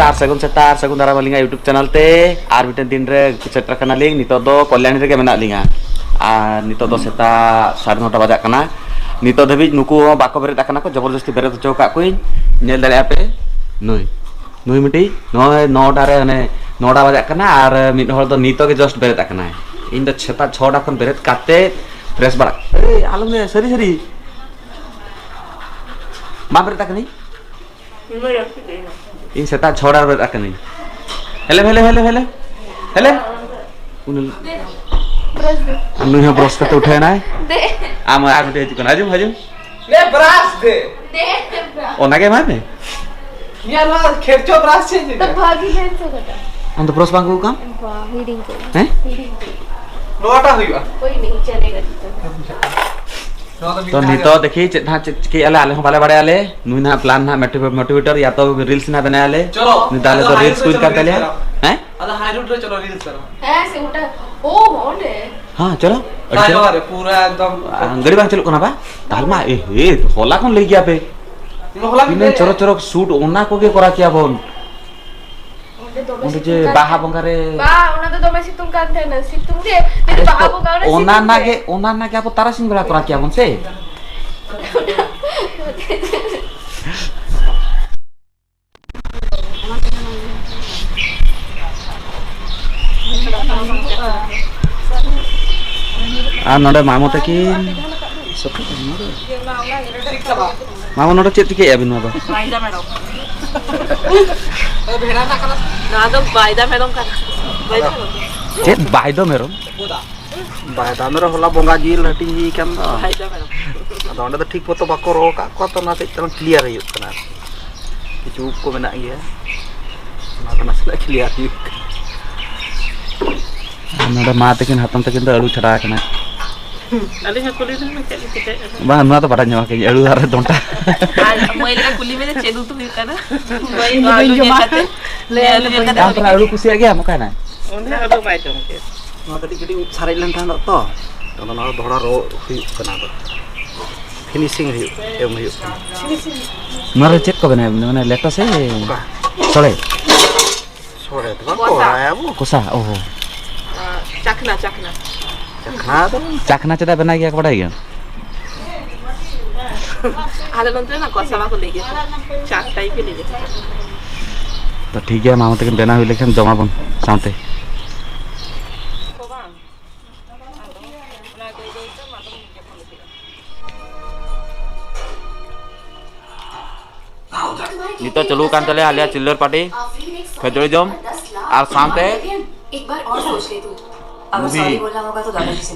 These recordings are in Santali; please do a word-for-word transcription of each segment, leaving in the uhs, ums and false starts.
ᱟᱨ ᱥᱟᱹᱜᱩᱱ ᱥᱮᱛᱟᱜ, ᱟᱨ ᱥᱟᱹᱜᱩᱱ ᱫᱟᱨᱟᱢ ᱟᱹᱞᱤᱧᱟᱜ YouTube channel ᱛᱮ ᱟᱨ ᱢᱤᱫᱴᱮᱱ ᱫᱤᱱ ᱨᱮ ᱥᱮᱴᱮᱨ ᱠᱟᱱᱟᱞᱤᱧ᱾ ᱱᱤᱛᱚᱜ ᱫᱚ ᱠᱚᱞᱭᱟᱱᱤ ᱨᱮᱜᱮ ᱢᱮᱱᱟᱜ ᱞᱤᱧᱟ᱾ ᱟᱨ ᱱᱤᱛᱚᱜ ᱫᱚ ᱥᱮᱛᱟᱜ ᱥᱟᱲᱮ ᱱᱚᱴᱟ ᱵᱟᱡᱟᱜ ᱠᱟᱱᱟ᱾ ᱱᱤᱛᱚᱜ ᱫᱷᱟᱹᱵᱤᱡ ᱱᱩᱠᱩ ᱦᱚᱸ ᱵᱟᱠᱚ ᱵᱮᱨᱮᱫ ᱟᱠᱟᱱᱟ ᱠᱚ, ᱡᱚᱵᱚᱨᱫᱚᱥᱛᱤ ᱵᱮᱨᱮᱫ ᱦᱚᱪᱚ ᱟᱠᱟᱫ ᱠᱚᱣᱟᱧ᱾ ᱧᱮᱞ ᱫᱟᱲᱮᱭᱟᱜᱼᱟ ᱯᱮ, ᱱᱩᱭ, ᱱᱩᱭ ᱢᱤᱫᱴᱤᱡ ᱱᱚᱜᱼᱚᱭ ᱱᱚᱴᱟ ᱨᱮ, ᱚᱱᱮ ᱱᱚᱴᱟ ᱵᱟᱡᱟᱜ ᱠᱟᱱᱟ ᱟᱨ ᱢᱤᱫ ᱦᱚᱲ ᱫᱚ ᱱᱤᱛᱚᱜ ᱜᱮ just ᱵᱮᱨᱮᱫ ᱟᱠᱟᱱᱟᱭ᱾ ᱤᱧ ᱫᱚ ᱥᱮᱛᱟᱜ ᱪᱷᱚᱴᱟ ᱠᱷᱚᱱ ᱵᱮᱨᱮᱫ ᱠᱟᱛᱮ fresh ᱵᱟᱲᱟ, ᱮᱭ ᱟᱞᱚᱢ ᱞᱟᱹᱭᱟ, ᱥᱟᱹᱨᱤ ᱥᱟᱹᱨᱤ ᱵᱟᱢ ᱵᱮᱨᱮᱫ ᱟᱠᱟᱱᱟᱹᱧ᱾ ᱤᱧ ᱥᱮᱛᱟᱜ ᱪᱷᱚ ᱨᱮ ᱵᱮᱨᱮᱫ ᱟᱠᱟᱱᱟᱹᱧ᱾ ᱦᱮᱞᱮ, ᱦᱮᱞᱮ, ᱦᱮᱞᱮ, ᱦᱮᱞᱮ, ᱦᱮᱞᱮ᱾ ᱩᱱᱤ ᱵᱨᱟᱥ ᱫᱮ᱾ ᱟᱨ ᱱᱩᱭ ᱦᱚᱸ ᱵᱨᱟᱥ ᱠᱟᱛᱮ ᱩᱴᱷᱟᱹᱣ ᱮᱱᱟᱭ᱾ ᱫᱮ᱾ ᱟᱢ ᱟᱨ ᱢᱤᱫᱴᱮᱡ ᱦᱤᱡᱩᱜ ᱠᱟᱱᱟ᱾ ᱦᱤᱡᱩᱜ, ᱦᱤᱡᱩᱜ᱾ ᱫᱮ, ᱵᱨᱟᱥ ᱫᱮ᱾ ᱫᱮ, ᱵᱨᱟᱥ᱾ ᱚᱱᱟ ᱜᱮ ᱮᱢᱟᱭ ᱢᱮ᱾ ᱭᱟ, ᱱᱚᱣᱟ ᱠᱷᱮᱨᱪᱚ ᱵᱨᱟᱥ ᱪᱮᱫ ᱛᱚ ᱡᱤᱱᱤᱥ? ᱵᱷᱟᱜᱤ ᱵᱮᱱ ᱥᱮ ᱠᱟᱴᱟ᱾ ᱟᱢ ᱫᱚ ᱵᱨᱟᱥ ᱵᱟᱝ ᱟᱹᱜᱩ ᱠᱟᱢ? ᱵᱟ, ᱦᱤᱲᱤᱧ ᱠᱮᱫ᱾ ᱦᱮᱸ? ᱦᱤᱲᱤᱧ ᱠᱮᱫ᱾ ᱱᱚᱣᱟᱴᱟᱜ ᱦᱩᱭᱩᱜᱼᱟ᱾ ᱦᱩᱭ ᱱᱤᱪᱮ ᱨᱮ ᱜᱟᱹᱰᱤ ᱛᱚ᱾ ᱱᱚᱣᱟ ᱫᱚ ᱢᱤᱫ ᱛᱚ ᱫᱷᱟᱣ ᱱᱤᱛᱚᱜ ᱜᱮ᱾ ᱫᱮᱠᱷᱤ ᱪᱮᱫ ᱦᱟᱸᱜ ᱪᱮᱫ ᱪᱤᱠᱟᱹᱭ ᱟᱞᱮ, ᱟᱞᱮ ᱦᱚᱸ ᱵᱟᱞᱮ ᱵᱟᱲᱟᱭᱟ ᱞᱮ᱾ ᱱᱩᱭ ᱱᱟᱦᱟᱜ plan ᱱᱟᱦᱟᱜ motiv-, motivator ᱭᱟ ᱛᱚ reels ᱱᱟᱦᱟᱜ ᱵᱮᱱᱟᱭ ᱟᱞᱮ᱾ ᱪᱚᱞᱚ, ᱱᱩᱭ ᱫᱚ ᱟᱞᱮ ᱟᱫᱚ ᱫᱚ high reels road ᱨᱮ ᱠᱩᱭᱤᱱ ᱪᱚᱞᱚ, ᱠᱟᱱ reels ᱛᱟᱞᱮᱭᱟ᱾ ᱠᱚᱨᱟᱣ᱾ ᱦᱮᱸ? ᱟᱫᱚ high road ᱨᱮ ᱪᱚᱞᱚ, reels ᱠᱚᱨᱟᱣ᱾ ᱦᱮᱸ, ᱥᱮ ᱚᱸᱰᱮ᱾ ᱦᱮᱸ, ᱪᱚᱞᱚ᱾ ᱟᱹᱰᱤ ᱛᱟᱭᱚᱢ ᱪᱚᱞᱚ᱾ ᱨᱮ ᱯᱩᱨᱟᱹ ᱮᱠᱫᱚᱢ᱾ ᱟ, ᱜᱟᱹᱰᱤ ᱵᱟᱝ ᱪᱟᱹᱞᱩᱜ ᱠᱟᱱᱟ ᱵᱟ? ᱛᱟᱦᱞᱮ ᱢᱟ, ᱮ, ᱮ, ᱦᱚᱞᱟ ᱠᱷᱚᱱ ᱞᱟᱹᱭ ᱜᱮᱭᱟ ᱯᱮ᱾ ᱦᱚᱞᱟ ᱠᱷᱚᱱ ᱛᱤᱱᱟᱹᱜ ᱞᱟᱹᱭ ᱪᱚᱨᱚᱠ ᱜᱮᱭᱟ᱾ ᱪᱚᱨᱚᱠ shoot, ᱚᱱᱟ ᱠᱚᱜᱮ ᱠᱚᱨᱟᱣ ᱠᱮᱭᱟ ᱵᱚᱱ᱾ ᱚᱸᱰᱮ ᱫᱚᱢᱮ ᱚᱸᱰᱮ ᱡᱮ ᱥᱤᱛᱩᱝ ᱠᱟᱱ ᱵᱟᱦᱟ ᱛᱟᱦᱮᱸᱱᱟ᱾ ᱵᱚᱸᱜᱟ ᱨᱮ ᱵᱟ, ᱚᱱᱟ ᱫᱚ ᱫᱚᱢᱮ ᱥᱤᱛᱩᱝ ᱠᱟᱱ ᱛᱟᱦᱮᱸᱱᱟ, ᱥᱤᱛᱩᱝ ᱜᱮ᱾ ᱡᱩᱫᱤ ᱵᱟᱦᱟ ᱵᱚᱸᱜᱟ ᱚᱸᱰᱮ ᱚᱱᱟ ᱥᱤᱛᱩᱝ ᱨᱮᱱᱟᱜ ᱜᱮ᱾ ᱜᱮ, ᱚᱱᱟ ᱨᱮᱱᱟᱜ ᱜᱮ ᱟᱵᱚ ᱛᱟᱨᱟᱥᱤᱧ ᱵᱮᱲᱟ ᱠᱚᱨᱟᱣ ᱠᱮᱭᱟ ᱵᱚᱱ ᱥᱮ᱾ ᱟᱨ ᱱᱚᱰᱮ ᱢᱟᱢᱚ ᱛᱟᱹᱠᱤᱱ᱾ ᱢᱟᱢᱚ, ᱱᱚᱰᱮ ᱪᱮᱫ ᱪᱤᱠᱟᱹᱭᱮᱫᱼᱟ ᱵᱤᱱ ᱱᱚᱣᱟ ᱫᱚ? ᱵᱟᱭᱫᱟ ᱢᱮᱨᱚᱢ᱾ ᱱᱚᱣᱟ ᱫᱚ ᱵᱟᱭᱫᱟ ᱢᱮᱨᱚᱢ ᱠᱟᱱᱟ᱾ ᱵᱟᱭᱫᱟ ᱢᱮᱨᱚᱢ᱾ ᱪᱮᱫ ᱵᱟᱭᱫᱚ ᱢᱮᱨᱚᱢ? ᱵᱟᱭᱫᱟ ᱢᱮᱨᱚᱢ ᱦᱚᱞᱟ ᱵᱚᱸᱜᱟ ᱡᱤᱞ ᱦᱟᱹᱴᱤᱧ ᱦᱩᱭ ᱠᱟᱱ ᱫᱚ᱾ ᱵᱟᱭᱫᱟ ᱢᱮᱨᱚᱢ᱾ ᱟᱫᱚ ᱚᱸᱰᱮ ᱫᱚ ᱴᱷᱤᱠ ᱢᱚᱛᱚ ᱵᱟᱠᱚ ᱨᱚ ᱟᱠᱟᱫ ᱠᱚᱣᱟ, ᱛᱚ ᱚᱱᱟ ᱠᱟᱹᱡ ᱛᱟᱞᱟᱝ clear ᱦᱩᱭᱩᱜ ᱠᱟᱱᱟ᱾ ᱠᱤᱪᱷᱩ ᱩᱵ ᱠᱚ ᱢᱮᱱᱟᱜ ᱜᱮᱭᱟ, ᱚᱱᱟ ᱠᱚ ᱱᱟᱥᱮᱱᱟᱜ clear ᱦᱩᱭᱩᱜ ᱠᱟᱱᱟ᱾ ᱟᱨ ᱱᱚᱰᱮ ᱢᱟ ᱛᱟᱹᱠᱤᱱ, ᱦᱟᱛᱚᱢ ᱛᱟᱹᱠᱤᱱ ᱫᱚ ᱟᱹᱲᱩ ᱪᱷᱟᱰᱟᱣ ᱟᱠᱟᱱᱟ᱾ ᱟᱹᱞᱤᱧ ᱦᱚᱸ ᱠᱩᱞᱤ ᱞᱤᱧ ᱢᱮ, ᱪᱮᱫ ᱞᱤᱧ ᱪᱤᱠᱟᱹᱭᱮᱫᱼᱟ? ᱵᱟᱝ, ᱱᱚᱣᱟ ᱫᱚ ᱵᱟᱰᱟᱭ ᱧᱟᱢ ᱟᱠᱟᱫᱟᱹᱧ, ᱟᱹᱲᱩ ᱟᱨ ᱰᱚᱱᱴᱟ᱾ ᱟᱨ ᱢᱟᱹᱭ ᱞᱮᱠᱟ ᱠᱩᱞᱤ ᱢᱮ ᱡᱮ, ᱪᱮᱫ ᱩᱛᱩ ᱦᱩᱭᱩᱜ ᱠᱟᱱᱟ? ᱢᱟᱹᱭ ᱱᱚᱣᱟ ᱟᱹᱞᱩ ᱧᱮᱞ ᱠᱟᱛᱮ, ᱟᱢ ᱛᱚ ᱚᱱᱟ ᱟᱹᱲᱩ ᱠᱩᱥᱤᱭᱟᱜ ᱜᱮᱭᱟᱢ, ᱚᱠᱟᱭᱮᱱᱟᱭ? ᱚᱸᱰᱮ ᱟᱹᱞᱩ ᱵᱟᱭ ᱡᱚᱢ ᱠᱮᱫ᱾ ᱱᱚᱣᱟ ᱠᱟᱹᱴᱤᱡ ᱠᱟᱹᱴᱤᱡ ᱩᱵ ᱥᱟᱨᱮᱡ ᱞᱮᱱ ᱛᱟᱦᱮᱸ ᱫᱚ, ᱟᱫᱚ ᱱᱚᱣᱟ ᱫᱚ ᱫᱚᱦᱲᱟ ᱨᱚ ᱦᱩᱭᱩᱜ ᱠᱟᱱᱟ, ᱟᱫᱚ finishing ᱦᱩᱭᱩᱜ, ᱮᱢ ᱦᱩᱭᱩᱜ ᱠᱟᱱᱟ᱾ ᱱᱚᱣᱟ ᱨᱮ ᱪᱮᱫ ᱠᱚ ᱵᱮᱱᱟᱣ? ᱢᱟᱱᱮ ᱞᱮᱴᱚ ᱥᱮ ᱚᱠᱟ? ᱥᱚᱲᱮ? ᱠᱚᱥᱟ᱾ ᱠᱚᱥᱟ, ᱚ ᱦᱚ᱾ ᱪᱟᱠᱷᱱᱟ, ᱪᱟᱠᱷᱱᱟ᱾ ᱪᱟᱠᱷᱱᱟ ᱫᱚ? ᱪᱟᱠᱷᱱᱟ ᱪᱮᱫᱟᱜ ᱵᱮᱱᱟᱣ ᱜᱮᱭᱟ ᱠᱚ, ᱵᱟᱰᱟᱭ ᱜᱮᱭᱟ? ᱟᱞᱮ ᱱᱚᱱᱛᱮ ᱢᱟ ᱠᱚᱥᱟ ᱵᱟᱠᱚ ᱞᱟᱹᱭ ᱜᱮᱭᱟ, ᱪᱟᱠ type ᱜᱮ ᱞᱟᱹᱭ ᱜᱮᱭᱟ᱾ ᱛᱚ ᱴᱷᱤᱠ ᱜᱮᱭᱟ, ᱢᱟ ᱛᱟᱹᱠᱤᱱ ᱵᱮᱱᱟᱣ ᱦᱩᱭ ᱞᱮᱠᱷᱟᱱ ᱡᱚᱢᱟᱵᱚᱱ ᱥᱟᱶᱛᱮ᱾ ᱱᱤᱛᱚᱜ ᱪᱟᱹᱞᱩ ᱟᱠᱟᱱ ᱛᱟᱞᱮᱭᱟ ᱟᱞᱮᱭᱟᱜ ᱪᱤᱞᱞᱟᱨ ᱯᱟᱨᱴᱤ, ᱠᱷᱟᱹᱡᱟᱹᱲᱤ ᱡᱚᱢ ᱟᱨ ᱥᱟᱶᱛᱮ ᱢᱩᱵᱷᱤ᱾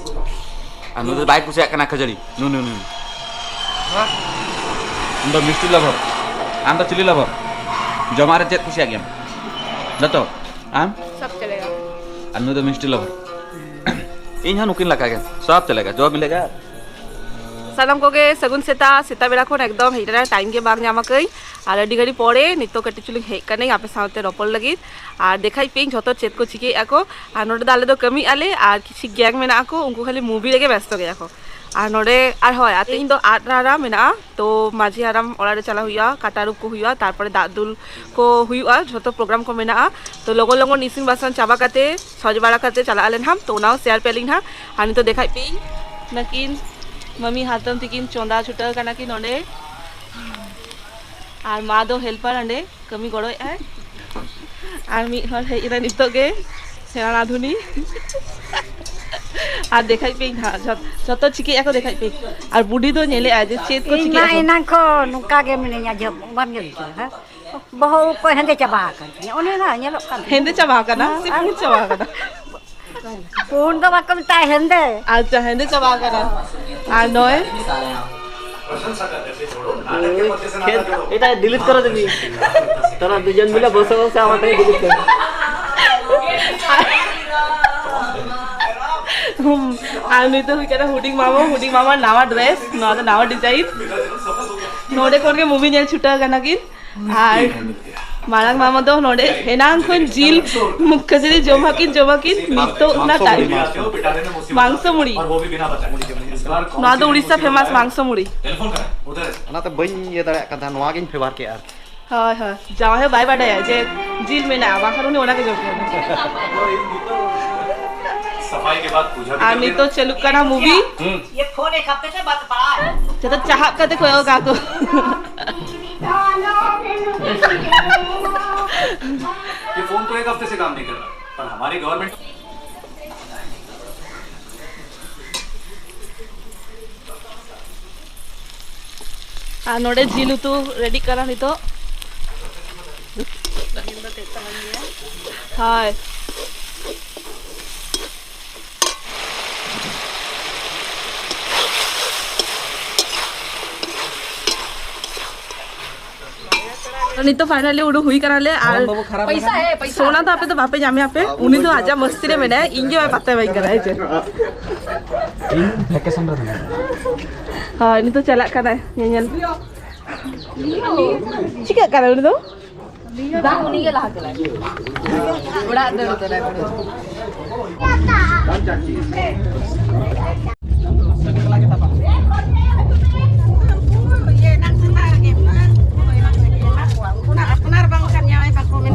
ᱟᱨ ᱱᱩᱭ ᱫᱚ ᱵᱟᱭ ᱠᱩᱥᱤᱭᱟᱜ ᱠᱟᱱᱟ ᱠᱷᱟᱹᱡᱟᱹᱲᱤ᱾ ᱱᱩ, ᱱᱩ, ᱱᱩ᱾ ᱟᱢ ᱫᱚ ᱢᱤᱥᱴᱤ ᱞᱟᱵᱷᱟᱨ, ᱟᱢ ᱫᱚ ᱪᱤᱞᱤ ᱞᱟᱵᱷᱟᱨ? ᱡᱚᱢᱟᱜ ᱨᱮ ᱪᱮᱫ ᱠᱩᱥᱤᱭᱟᱜ ᱜᱮᱭᱟᱢ? ᱡᱚᱛᱚ? ᱟᱢ? ᱥᱚᱵ ᱪᱚᱞᱮᱜᱟ᱾ ᱟᱨ ᱱᱩᱭ ᱫᱚ ᱢᱤᱥᱴᱤ ᱞᱟᱵᱷᱟᱨ᱾ ᱤᱧ ᱦᱚᱸ ᱱᱩᱠᱤᱱ ᱞᱮᱠᱟ ᱜᱮ, ᱥᱚᱵ ᱪᱚᱞᱮᱜᱟ, ᱡᱚᱢ ᱞᱮᱜᱟ᱾ ᱥᱟᱱᱟᱢ ᱠᱚᱜᱮ ᱥᱟᱹᱜᱩᱱ ᱥᱮᱛᱟᱜ᱾ ᱥᱮᱛᱟᱜ ᱵᱮᱲᱟ ᱠᱷᱚᱱ ᱮᱠᱫᱚᱢ ᱦᱮᱡ ᱨᱮᱱᱟᱜ time ᱜᱮ ᱵᱟᱝ ᱧᱟᱢ ᱟᱠᱟᱫᱟᱹᱧ, ᱟᱨ ᱟᱹᱰᱤ ᱜᱷᱟᱹᱲᱤ ᱯᱚᱨᱮ ᱱᱤᱛᱚᱜ ᱠᱟᱹᱴᱤᱡ ᱪᱩᱞᱩᱝ ᱦᱮᱡ ᱠᱟᱹᱱᱟᱹᱧ ᱟᱯᱮ ᱥᱟᱶᱛᱮ ᱨᱚᱯᱚᱲ ᱞᱟᱹᱜᱤᱫ᱾ ᱟᱨ ᱫᱮᱠᱷᱟᱭ ᱯᱮ ᱤᱧ ᱡᱷᱚᱛᱚ ᱪᱮᱫ ᱠᱚ ᱪᱤᱠᱟᱹᱭᱮᱫᱼᱟ ᱠᱚ᱾ ᱟᱨ ᱱᱚᱰᱮ ᱫᱚ ᱟᱞᱮ ᱫᱚ ᱠᱟᱹᱢᱤᱭᱮᱫᱼᱟ ᱞᱮ, ᱟᱨ ᱠᱤᱪᱷᱩ gang ᱢᱮᱱᱟᱜ ᱠᱚ, ᱩᱱᱠᱩ ᱠᱷᱟᱹᱞᱤ movie ᱨᱮᱜᱮ ᱵᱮᱥᱛᱚ ᱜᱮᱭᱟ ᱠᱚ᱾ ᱟᱨ ᱱᱚᱰᱮ ᱟᱨ ᱦᱳᱭ, ᱟᱨ ᱛᱮᱦᱮᱧ ᱫᱚ ᱟᱫ ᱨᱟᱨᱟ ᱢᱮᱱᱟᱜᱼᱟ, ᱛᱚ ᱢᱟᱹᱡᱷᱤ ᱦᱟᱲᱟᱢ ᱚᱲᱟᱜ ᱨᱮ ᱪᱟᱞᱟᱣ ᱦᱩᱭᱩᱜᱼᱟ, ᱠᱟᱴᱟ ᱟᱹᱨᱩᱵ ᱠᱚ ᱦᱩᱭᱩᱜᱼᱟ, ᱛᱟᱨᱯᱚᱨᱮ ᱫᱟᱜ ᱫᱩᱞ ᱠᱚ ᱦᱩᱭᱩᱜᱼᱟ, ᱡᱷᱚᱛᱚ program ᱠᱚ ᱢᱮᱱᱟᱜᱼᱟ᱾ ᱛᱚ ᱞᱚᱜᱚᱱ ᱞᱚᱜᱚᱱ ᱤᱥᱤᱱ ᱵᱟᱥᱟᱝ ᱪᱟᱵᱟ ᱠᱟᱛᱮ, ᱥᱚᱡᱽ ᱵᱟᱲᱟ ᱠᱟᱛᱮ ᱪᱟᱞᱟᱜ ᱟᱞᱮ ᱱᱟᱦᱟᱜ, ᱛᱚ ᱚᱱᱟ ᱦᱚᱸ share ᱯᱮ ᱟᱹᱞᱤᱧ ᱱᱟᱦᱟᱜ᱾ ᱟᱨ ᱱᱤᱛᱚᱜ ᱫᱮᱠᱷᱟᱭ ᱯᱮ ᱤᱧ, ᱱᱟᱹᱠᱤᱱ ᱢᱟᱹᱢᱤ ᱦᱟᱛᱚᱢ ᱛᱤᱠᱤᱱ ᱪᱚᱸᱫᱟ ᱪᱷᱩᱴᱟᱹᱣ ᱠᱟᱱᱟ ᱠᱤᱱ ᱱᱚᱰᱮ, ᱟᱨ ᱢᱟ ᱫᱚ helper ᱦᱟᱸᱰᱮ ᱠᱟᱹᱢᱤ ᱜᱚᱲᱚᱭᱮᱫ ᱟᱭ, ᱟᱨ ᱢᱤᱫ ᱦᱚᱲ ᱦᱮᱡ ᱮᱱᱟ ᱱᱤᱛᱚᱜ ᱜᱮ, ᱥᱮᱬᱟ ᱨᱟᱸᱫᱷᱩᱱᱤ᱾ ᱟᱨ ᱫᱮᱠᱷᱟᱭ ᱯᱮ ᱤᱧ ᱦᱟᱸᱜ, ᱡᱷᱚᱛ-, ᱡᱷᱚᱛᱚ ᱪᱤᱠᱟᱹᱭᱮᱫᱼᱟ ᱠᱚ ᱫᱮᱠᱷᱟᱭ ᱯᱮ᱾ ᱟᱨ ᱵᱩᱰᱤ ᱫᱚ ᱧᱮᱞᱮᱫᱼᱟᱭ ᱡᱮ ᱪᱮᱫ ᱠᱚ ᱤᱧ ᱢᱟ ᱪᱤᱠᱟᱹᱭᱮᱫᱼᱟ ᱠᱚ᱾ ᱮᱱᱟᱝ ᱠᱷᱚᱱ ᱱᱚᱝᱠᱟ ᱜᱮ ᱢᱤᱱᱟᱹᱧᱟ, ᱡᱚᱢ ᱵᱟᱢ ᱧᱮᱞ ᱠᱮᱫᱟ, ᱦᱮᱸ? ᱵᱚᱦᱚᱜ ᱩᱵ ᱠᱚ ᱦᱮᱸᱫᱮ ᱪᱟᱵᱟ ᱟᱠᱟᱱ ᱛᱤᱧᱟ, ᱚᱱᱮ ᱚᱱᱟ ᱧᱮᱞᱚᱜ ᱠᱟᱱ ᱛᱤᱧᱟ᱾ ᱦᱮᱸᱫᱮ ᱪᱟᱵᱟ ᱟᱠᱟᱱᱟ ᱥᱮ ᱦᱮᱸ, ᱯᱩᱸᱰ ᱪᱟᱵᱟ ᱟᱠᱟᱱᱟ? ᱯᱩᱸᱰ ᱫᱚ ᱵᱟᱠᱚ ᱢᱮᱛᱟᱜᱼᱟ, ᱦᱮᱸᱫᱮ᱾ ᱟᱪᱪᱷᱟ, ᱦᱮᱸᱫᱮ ᱪᱟᱵᱟ ᱟᱠᱟᱱᱟ᱾ ᱟᱨ ᱱᱚᱜᱼᱚᱭ ᱳই, খেদ, এটা ডিলিট করে দিবি। তোরা দুজন মিলে বসে বসে আমার থেকে ডিলিট কর। ᱦᱩᱸ, ᱟᱨ ᱱᱩᱭ ᱫᱚ ᱦᱩᱭᱩᱜ ᱠᱟᱱᱟ ᱦᱩᱰᱤᱧ ᱢᱟᱢᱚ, ᱦᱩᱰᱤᱧ ᱢᱟᱢᱟ ᱱᱟᱣᱟ dress, ᱱᱚᱣᱟ ᱫᱚ ᱱᱟᱣᱟ design᱾ ᱱᱚᱰᱮ ᱠᱷᱚᱱ ᱜᱮ movie ᱧᱮᱞ ᱪᱷᱩᱴᱟᱹᱣ ᱠᱟᱱᱟ ᱠᱤᱱ᱾ ᱟᱨ ᱢᱟᱨᱟᱝ ᱢᱟᱢᱟ ᱫᱚ ᱱᱚᱰᱮ ᱮᱱᱟᱝ ᱠᱷᱚᱱ ᱡᱤᱞ ᱠᱷᱟᱹᱡᱟᱹᱲᱤ ᱡᱚᱢ ᱦᱟᱹᱠᱤᱱ, ᱡᱚᱢ ᱦᱟᱹᱠᱤᱱ, ᱱᱤᱛᱚᱜ ᱨᱮᱱᱟᱜ time᱾ ᱢᱟᱝᱥᱚ ᱢᱩᱲᱤ᱾ ᱱᱚᱣᱟ ᱫᱚ ᱩᱲᱤᱥᱥᱟ famous ᱢᱟᱝᱥᱚ ᱢᱩᱲᱤ᱾ ᱚᱱᱟᱛᱮ ᱵᱟᱹᱧ ᱤᱭᱟᱹ ᱫᱟᱲᱮᱭᱟᱜ ᱠᱟᱱ ᱛᱟᱦᱮᱸᱫ, ᱱᱚᱣᱟ ᱜᱤᱧ favour ᱠᱮᱜᱼᱟ ᱟᱨᱠᱤ᱾ ᱦᱳᱭ, ᱦᱳᱭ, ᱡᱟᱶᱟᱭ ᱦᱚᱸ ᱵᱟᱭ ᱵᱟᱰᱟᱭᱟ ᱡᱮ ᱡᱤᱞ ᱢᱮᱱᱟᱜᱼᱟ, ᱵᱟᱝᱠᱷᱟᱱ ᱩᱱᱤ ᱚᱱᱟ ᱜᱮ ᱡᱚᱢ ᱠᱮᱭᱟ᱾ ᱥᱟᱯᱷᱟᱭ ᱠᱮ ᱵᱟᱫ ᱯᱩᱡᱟ ᱵᱷᱤ ᱟᱨ ᱠᱟᱨ ᱞᱮ᱾ ᱱᱤᱛᱚᱜ ᱪᱟᱹᱞᱩᱜ ᱠᱟᱱᱟ movie᱾ ᱦᱩᱸ᱾ ये फोन एक हफ्ते से बंद पड़ा है। ᱡᱚᱛᱚ ᱪᱟᱦᱟᱵ ᱠᱟᱛᱮ ᱠᱚᱭᱚᱜ ᱠᱟᱜ ᱠᱚ᱾ ये फोन तो एक हफ्ते से काम नहीं कर रहा, पर हमारी गवर्नमेंट ᱟᱨ ᱱᱚᱰᱮ ᱡᱤᱞ ᱩᱛᱩ ᱨᱮᱰᱤᱜ ᱠᱟᱱᱟ ᱱᱤᱛᱚᱜ᱾ ᱦᱳᱭ᱾ ᱱᱤᱛᱚᱜ finally ᱩᱰᱩᱠ ᱦᱩᱭ ᱠᱟᱱᱟᱞᱮ᱾ ᱟᱨ ᱥᱳᱱᱟ ᱫᱚ ᱟᱯᱮ ᱫᱚ ᱵᱟᱯᱮ ᱧᱟᱢᱮᱭᱟ ᱯᱮ, ᱩᱱᱤ ᱫᱚ ᱟᱡᱟᱜ ᱢᱟᱹᱥᱛᱤ ᱨᱮ ᱢᱮᱱᱟᱭᱟ, ᱤᱧ ᱜᱮ ᱵᱟᱭ ᱯᱟᱛᱛᱟ ᱵᱟᱹᱧ ᱠᱟᱱᱟ, ᱦᱮᱸ ᱪᱮ? ᱤᱧ ᱵᱷᱮᱠᱮᱥᱚᱱ ᱨᱮ ᱢᱮᱱᱟᱹᱧᱟ᱾ ᱦᱳᱭ, ᱱᱤᱛᱚᱜ ᱪᱟᱞᱟᱜ ᱠᱟᱱᱟᱭ ᱧᱮᱧᱮᱞ᱾ ᱪᱤᱠᱟᱹᱜ ᱠᱟᱱᱟ ᱩᱱᱤ ᱫᱚ? ᱵᱟᱝ, ᱩᱱᱤ ᱜᱮ ᱞᱟᱦᱟ ᱪᱟᱞᱟᱜ ᱚᱲᱟᱜ ᱫᱟᱹᱲ ᱩᱛᱟᱹᱨᱟᱭ᱾ ᱟᱯᱱᱟᱨ ᱵᱟᱝᱠᱷᱟᱱ ᱡᱟᱶᱟᱭ ᱵᱟᱠᱚ ᱢᱮᱱ᱾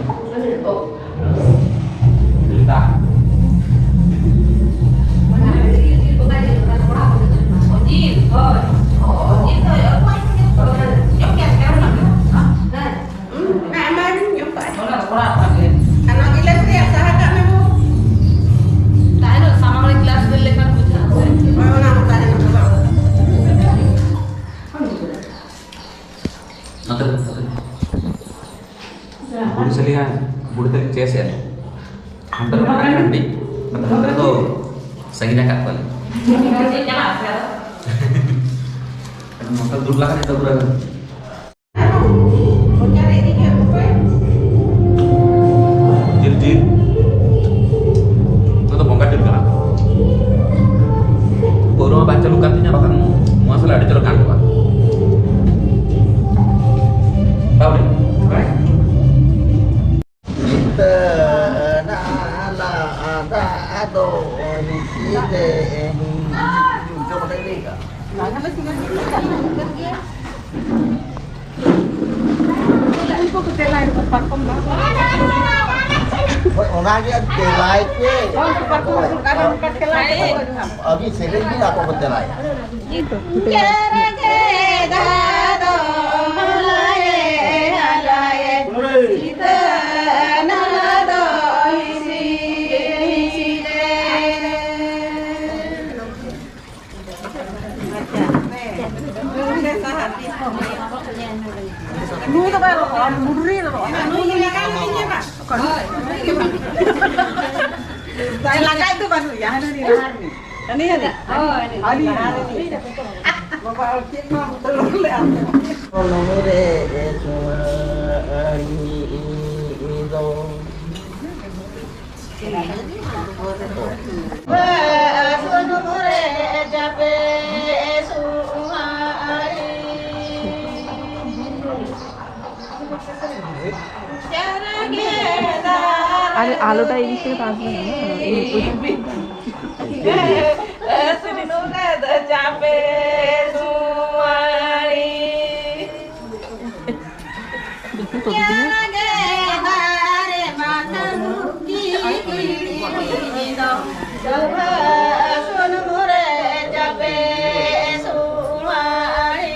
ᱱᱚᱛᱮ, ᱱᱚᱛᱮ᱾ ᱵᱩᱲᱦᱤ ᱥᱟᱞᱤᱭᱟ, ᱵᱩᱲᱦᱤ ᱛᱟᱹᱞᱤᱧ ᱪᱮᱥ ᱮᱱ᱾ ᱦᱟᱱᱛᱮ ᱨᱮ ᱢᱮᱱᱟᱜ ᱠᱟᱱ ᱢᱤᱫᱴᱤᱡ, ᱱᱚᱛᱮ ᱫᱚ ᱥᱟᱺᱜᱤᱧ ᱟᱠᱟᱫ ᱠᱚᱣᱟᱞᱤᱧ᱾ ᱱᱚᱝᱠᱟ ᱫᱩᱨ ᱞᱟᱜᱟ ᱱᱤᱛᱚᱜ ᱯᱩᱨᱟᱹ᱾ ᱡᱤᱞ, ᱡᱤᱞ᱾ ᱱᱚᱣᱟ ᱫᱚ ᱵᱚᱸᱜᱟ ᱡᱤᱞ ᱠᱟᱱᱟ᱾ ᱯᱟᱹᱣᱨᱟᱹ ᱢᱟ ᱵᱟᱝ ᱪᱟᱹᱞᱩᱜ ᱠᱟᱱ ᱛᱤᱧᱟ, ᱵᱟᱠᱷᱟᱱ ᱱᱚᱣᱟ ᱥᱟᱞᱟᱜ ᱟᱹᱰᱤ ᱪᱚᱨᱚᱠ ᱜᱟᱱ ᱠᱚᱜᱼᱟ᱾ ᱛᱟᱦᱚᱞᱮ, ᱱᱤᱛᱟᱹ ᱱᱟᱞᱟ ᱟᱫᱟ ᱟᱫᱚ ᱱᱤᱥᱤ ᱛᱮ ᱡᱚᱢ ᱠᱟᱛᱮ ᱞᱟᱹᱭ ᱠᱟᱜ᱾ ᱩᱱᱠᱩ ᱠᱚ ᱛᱮᱞᱟᱭ ᱫᱚ ᱯᱟᱨᱠᱚᱢ ᱫᱚ᱾ ᱦᱳᱭ, ᱚᱱᱟᱜᱮ ᱛᱮᱞᱟᱭ ᱯᱮ᱾ ᱦᱳᱭ, ᱯᱟᱨᱠᱚᱢ ᱫᱚ ᱟᱨ ᱚᱱᱠᱟ ᱛᱮᱞᱟᱭ ᱫᱚ᱾ ᱟᱹᱵᱤᱱ ᱥᱮᱨᱮᱧ ᱵᱤᱱ, ᱟᱠᱚ ᱠᱚ ᱛᱮᱞᱟᱭᱟ᱾ ᱱᱩᱭ ᱫᱚ ᱵᱟᱭ ᱨᱚᱲᱟ, ᱢᱩᱰᱨᱤ ᱨᱚᱲᱟ᱾ ᱞᱟᱸᱜᱟ ᱫᱚ ᱵᱟᱹᱱᱩᱜ ᱭᱟ, ᱦᱟᱹᱱᱤ ᱨᱤᱱ ᱦᱟᱨ ᱨᱤᱱ᱾ ᱦᱟᱹᱱᱤ, ᱦᱟᱹᱱᱤ᱾ ᱦᱳᱭ, ᱦᱟᱹᱱᱤ ᱦᱟᱹᱱᱤ᱾ ᱦᱟᱨ ᱨᱤᱱ᱾ ᱵᱟᱵᱟ, ᱪᱮᱫ ᱱᱚᱣᱟ ᱵᱚᱛᱚᱞ ᱞᱮ ᱟᱢ ᱫᱚ? ᱦᱚᱲᱢᱚ ᱨᱮ ᱥᱩᱣᱟᱹ ᱟᱹᱰᱤ ᱫᱚ᱾ আরে আলোটা এই দিক থেকে তো আসবে না, না? এই, ওইটা। ᱥᱩᱱᱩᱢ ᱨᱮᱫᱚ ᱪᱟᱯᱮ ᱥᱩᱣᱟᱹᱲᱤ᱾ ᱥᱩᱱᱩᱢ ᱨᱮ ᱪᱟᱯᱮ ᱥᱩᱣᱟᱹᱲᱤ᱾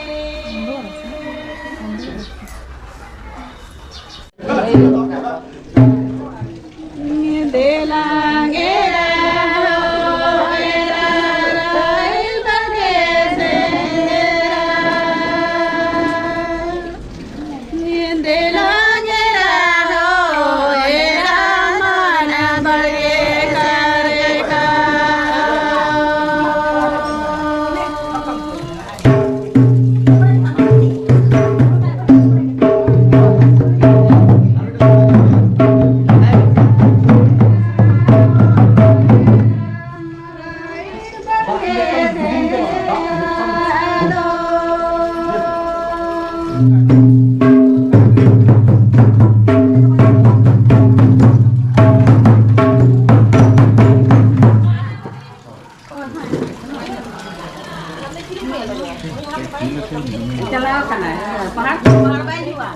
ᱪᱟᱞᱟᱣ ᱠᱟᱱᱟᱭ᱾ ᱯᱟᱦᱟᱲ, ᱯᱟᱦᱟᱲ ᱵᱟᱭ ᱦᱤᱡᱩᱜᱼᱟ᱾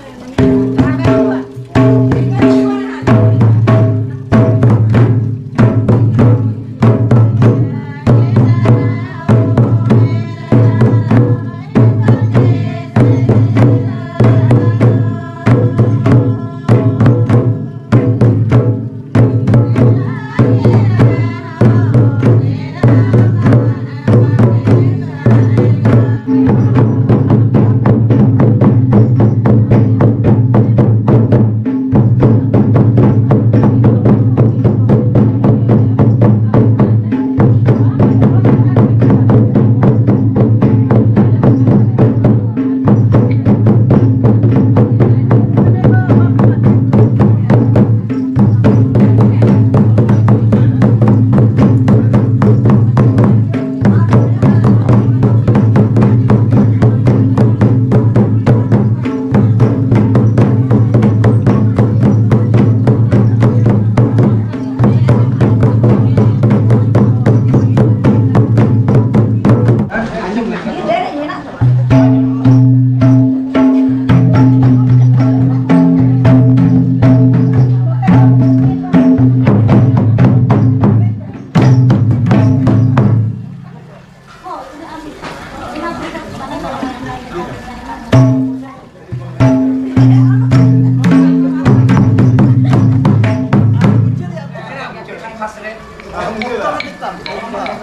ᱯᱟᱦᱟᱲ ᱵᱟᱭ ᱦᱤᱡᱩᱜᱼᱟ᱾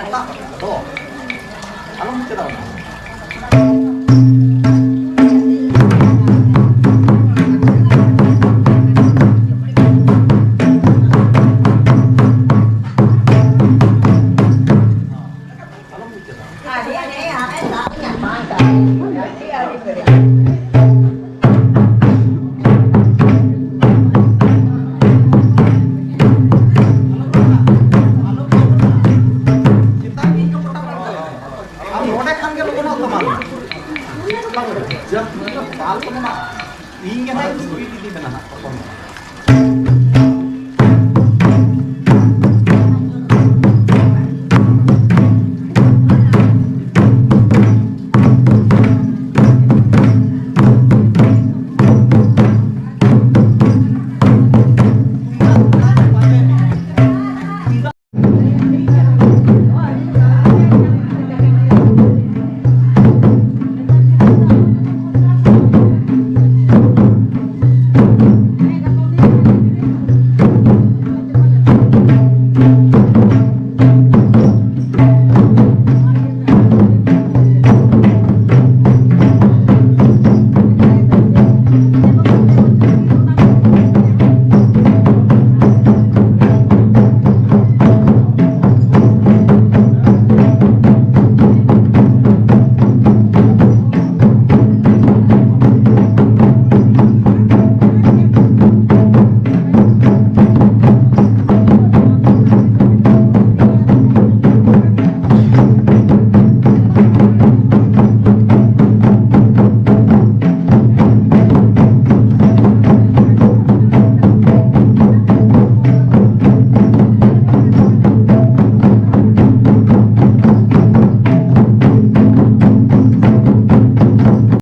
ᱟᱫᱚ ᱟᱞᱚᱢ ᱪᱟᱞᱟᱣ ᱱᱟ᱾ ᱟᱞᱚᱢ ᱪᱟᱞᱟᱣ ᱱᱟ᱾